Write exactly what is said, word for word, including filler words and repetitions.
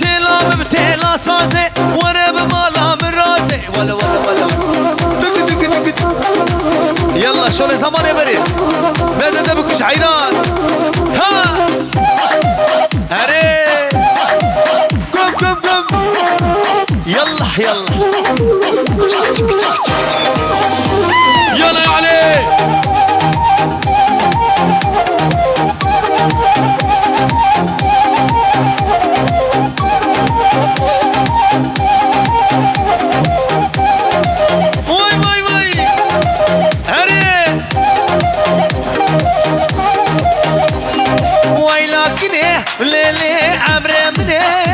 Têla min têla sazê, were bi mala min razê. Wele, wele, wele. Duk, duk, duk, duk. Yalla, şolê zemanê berê. Bede de bikuş heyran. Ha! Herê! Gum, gum, gum! Yallah, yallah! Çık, çık, çık, çık, çık! Yala ya Ali! Vay, vay, vay! Herê! Waylakinê, lê, lê, emrê min e.